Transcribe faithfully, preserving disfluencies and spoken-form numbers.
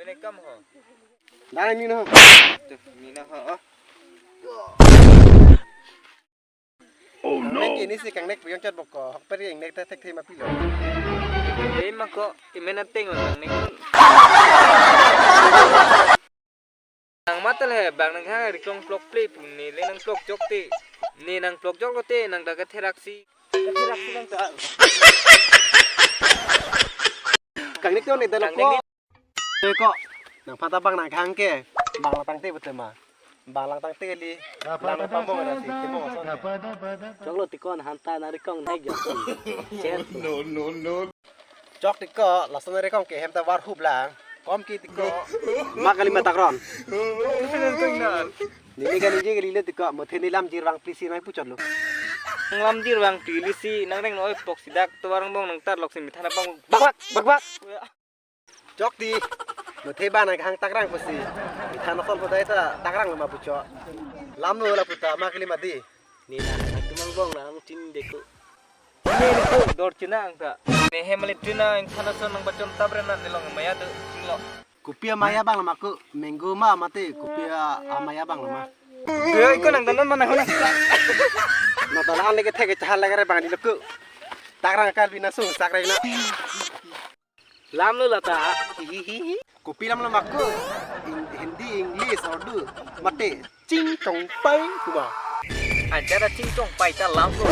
Ini kam ho. Dai mi no. Tuh, mina ho. Oh. Kangnek no. Ini si kangnek piyong chat bok ko. Hok per kangnek ta thek thema pilo. Ei ma ko, imen ateng lo kangnek. Nang matel he, bang nang hang rikong plok ple pu ne le nang plok jok te. Ne nang plok jok lo te, nang ta katherak si. Katherak si nang ta. Kangnek to ne da lo ko. Te ko, nang phanta bang nang hang ke, bang lang tangte betul ma. Bang lang tangte li, lang lang pambong na si, timong ason. Chok lo tikon hanta nang rikong nai jok. Cher. No, no, no. Chok tiko, lason rikong ke hem ta war hup lang. Kom ki tiko. Ma kali ma takron. Nili kali je kali le tiko, muthe ne lam jirvang pli si nang puchot lo. Lam jirvang pli si, nang reng noi pok sidak, tovar bong nang tar lok si mithan apang. Bak bak, bak bak. Chok ti. Muthe bang nang hang takrang pusi. Mithan ason podai ta takrang lo ma puchot. Lam lo la puta ma kali ma di. Ni na, na tumang bong na ang chin deko. Ni ko dor china ang ta. Ne he mali china ang thana son nang bachon tabra na nelong maya do singlo. Kopi amaya bang lama ko, mango ma mate, kopi a-, amaya bang lama. Doi ko nang danon mana hona. Na tala an leke thek chahal leke re bang di loko. Takrang kal bina sung sakre na. Lam lo lata. Hi, hi, hi, hi. Kopi lam lama ko. In-, Hindi, English, Urdu. Mate, ching chong pai kuma. Anjara ching chong pai ta lam lo.